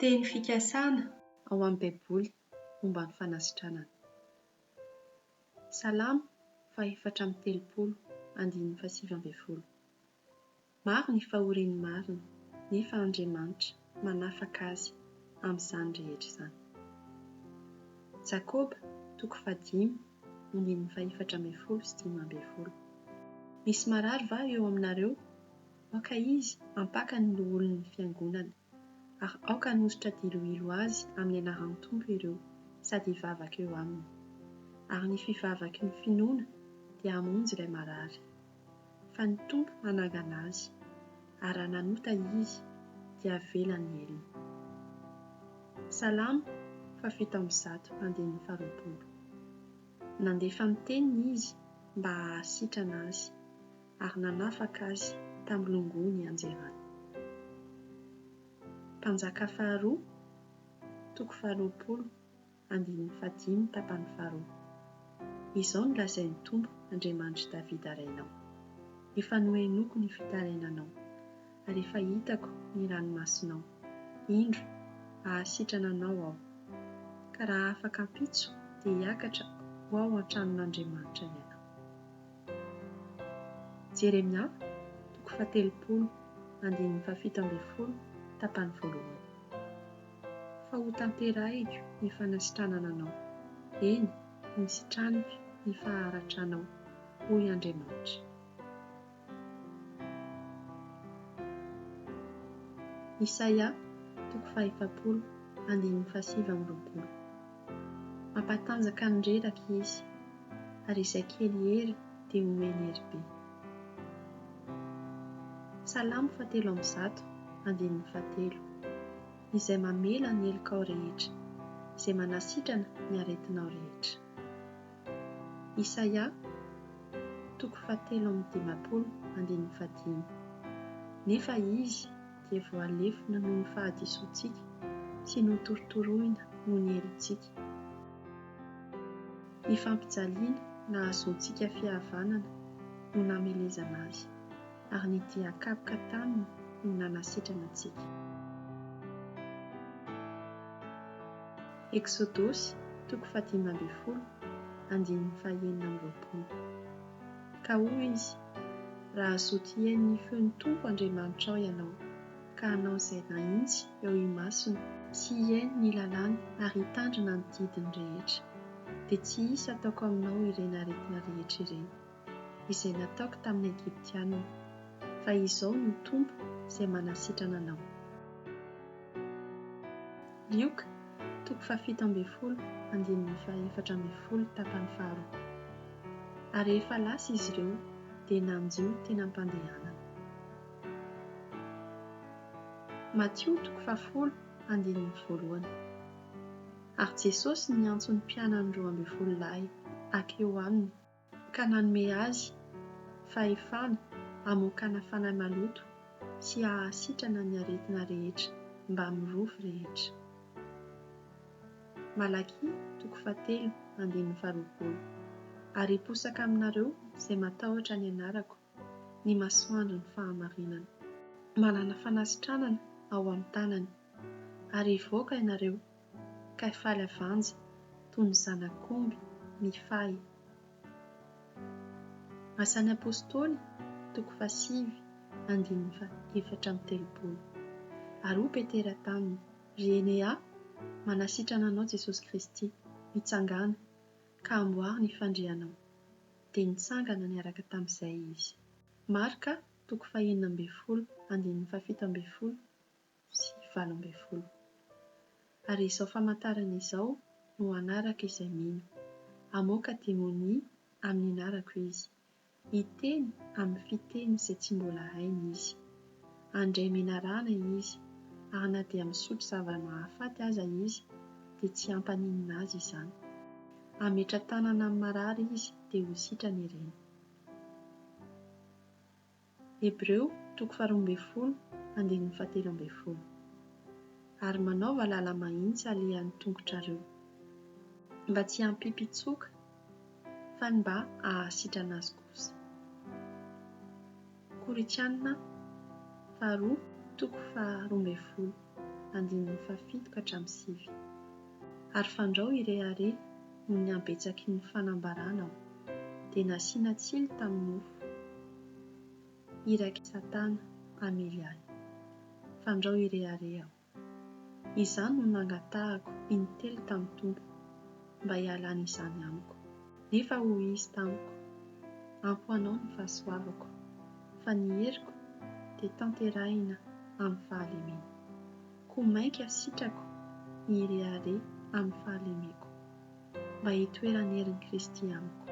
Teny fikasana ao amin'ny Baiboly momba ny fanasitranana. Salamo faha-34, andininy faha-19. Maro ny fahorian'ny marina, nefa Andriamanitra manafaka azy amin'izany rehetra izany. Jakoba, toko fahadimy, andininy faha-14 sy 15. Misy marary va eo aminareo? Aoka izy hampaka ny loholon'ny fiangonana, ary aoka hanosotra diloilo azy amin'ny anaran'ny Tompo ireo sady hivavaka eo aminy. Ary ny fivavaky ny finoana dia hamonjy ilay marary. Fa ny Tompo hanangana azy, ary raha nanota izy, dia havela ny helony. Salamo faha-107 andininy faharoapolo. Nandefa ny teniny Izy mba hahasitrana azy, ary nanafaka azy tamin'ny longoa nianjerany. Mpanjaka faharoa, toko faharoapolo, andininy fahadimy tapany faharoa. Izao no lazain'ny Tompo Andriamanitr'i Davida rainao, Efa nohenoiko ny fitarainanao, ary efa hitako ny ranomasonao. Indro, hahasitrana anao Aho. Ka raha afaka ampitso dia hiakatra ho ao an-tranon'Andriamanitra ianao. Jeremia, toko fahatelopolo, andininy fahafito ambin'ny folo, tapany voalohany. Fa hotanterahiko ny fanasitranana anao, eny, hositraniko ny faharatranao, hoy Andriamanitra. Isaia, toko fahaefapolo, andininy fahasivy amby roapolo. Mampatanjaka ny reraka Izy, ary izay kely hery dia omeny hery be. Salamo fahatelo amby zato, andininy fahatelo. Izay mamela ny helokao rehetra, izay manasitrana ny aretinao rehetra. Isaia, toko fahatelo amby dimampolo, andininy fahadimy. Nefa Izy dia voalefona noho ny fahadisoantsika sy notorotoroina noho ny helotsika. Ny fampijaliana nahazoantsika fihavanana no namelezana Azy, ary ny dian-kapoka taminy no nanasitrana antsika. Eksodosy toko fahadimy ambin'ny folo, andininy fahenina amby roapolo. Ka hoy izy, Raha zoto hihaino ny feon'ny Tompo Andriamanitrao ianao, ka hanao izay nahitsy eo imasony, sy hihaino ny lalàny ary hitandrina ny didiny rehetra, dia tsy hisy hataoko aminao ireny aretina rehetra ireny, izay nataoko tamin'ny Egyptiana, fa Izaho no Tompo izay manasitrana anao. Lioka, toko fahafito ambin'ny folo, andininy fahaefatra ambin'ny folo tapany faharoa. Ary rehefa lasa izy ireo, dia nanjo teny am-pandehanana. Matio toko fahafolo, andininy voalohany. Ary Jesosy niantso ny mpianany 12 lahy hankeo aminy, ka nanome azy fahefana hamoakana fanahy maloto sy hahasitrana ny aretina rehetra mbamin'ny rofy rehetra. Malakia toko fahatelo andininy faharoapolo Ary hiposaka aminareo izay matahotra ny anarako ny masoandron'ny fahamarinana. Manana fanasitranana ao amin'ny tanany, ary hivoaka ianareo ka hifaly avanja toy ny zanak'omby mifahy. Asan'ny Apostoly, toko fahasivy, andininy faha-34. Ary hoy Petera taminy, Ry Enea, manasitrana anao Jesosy Kristy, mitsangàna, ka amboary ny fandrianao. Dia nitsangana niaraka tamin'izay izy. Marka, toko fahenina ambin'ny folo, andininy fahafito ambin'ny folo sy 18. Ary izao famantarana izao no hanaraka izay mino, Hamoaka demonia amin'ny anarako izy, hiteny amin'ny fiteny izay tsy mbola hainy izy, handray menarana izy, ary na dia misotro zava-mahafaty aza izy, dia tsy hampaninona azy izany. Hametra-tanana amin'ny marary izy, dia ho sitrana ireny. Hebreo toko faharoa ambin'ny folo andininy fahatelo ambin'ny folo Ary manaova lala-mahitsy alehan'ny tongotrareo, mba tsy hampipitsoka fa ny mba hahasitrana azy kosa. Korintiana faharoa toko faharoa ambin'ny folo. andininy fahafito ka hatramin'ny sivy. Ary fandrao hirehareha noho ny habetsaky ny fanambarana aho, dia nasiana tsilo tamin'ny nofo. Irak'i Satana hamely ahy. Fandrao hirehareha aho. Izany no nangatahako intelo tamin'ny Tompo, mba hialany izany amiko. Nefa hoy Izy tamiko, Ampy ho anao ny fahasoavako, fa ny heriko dia tanterahina amin'ny fahalemena. Koa mainka sitrako ny hirehareha amin'ny fahalemeko, mba hitoeran'ny herin'i Kristy amiko.